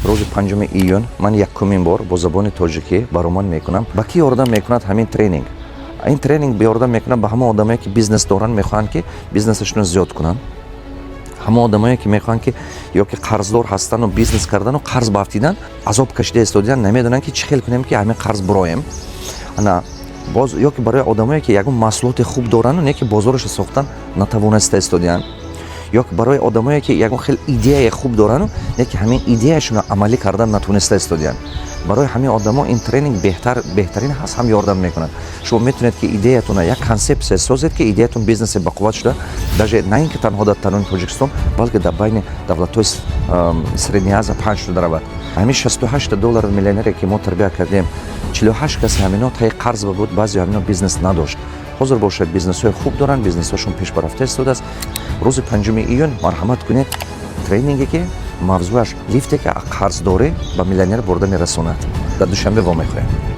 Рӯзи 5 июн ман якумин бор бо забони тоҷикӣ баромад мекунам. Ба кӣ ёрдам мекунад ҳамин тренинг? Ин тренинг ёрдам мекунад ба ҳама одамое, ки бизнес доранд, мехоҳанд, ки бизнесашонро зиёд кунанд, ҳама одамое, ки мехоҳанд, ки ё ки қарздор ҳастану бизнес кардану қарз баафтидан, азоб кашида истодидан, намедонанд, ки чӣ хел кунем, ки ҳамин қарз буроем. Ана боз ё ки барои одамое, ки ягон маҳсулоти хуб дорану не ки бозорашро сохтан натавониста истодианд, ё ки барои одамое, ки ягон хел идеяи хуб дорану не ки ҳамин идеяшонро амалӣ кардан натониста истодианд. Барои ҳамин одамо ин тренинг беҳтар, беҳтарин ҳаст, ҳам ёрдам мекунад. Шумо метавонед, ки идеятона як консепсия созед, ки идеятон бизнесе бақувват шуда, даже на ин ки танҳо дар таруни Тоҷикистон, балки дар байни давлатҳои Средняя Азия паҳн шуда равад. Ҳамин 68 доллар миллионере, ки мо тарбия кардем, 48 каси ҳамино таи қарз буд. Баъзе ҳамино бизнес надошт, ҳозир бошад, бизнесҳои хуб доранд, бизнесҳошон пешбарафта истодааст. Рӯзи 5 июн марҳамат кунед, тренинге, ки мавзӯаш лифте, ки қарздорӣ ба миллионер бурда мерасонад. Дар Душанбе вомехӯрем.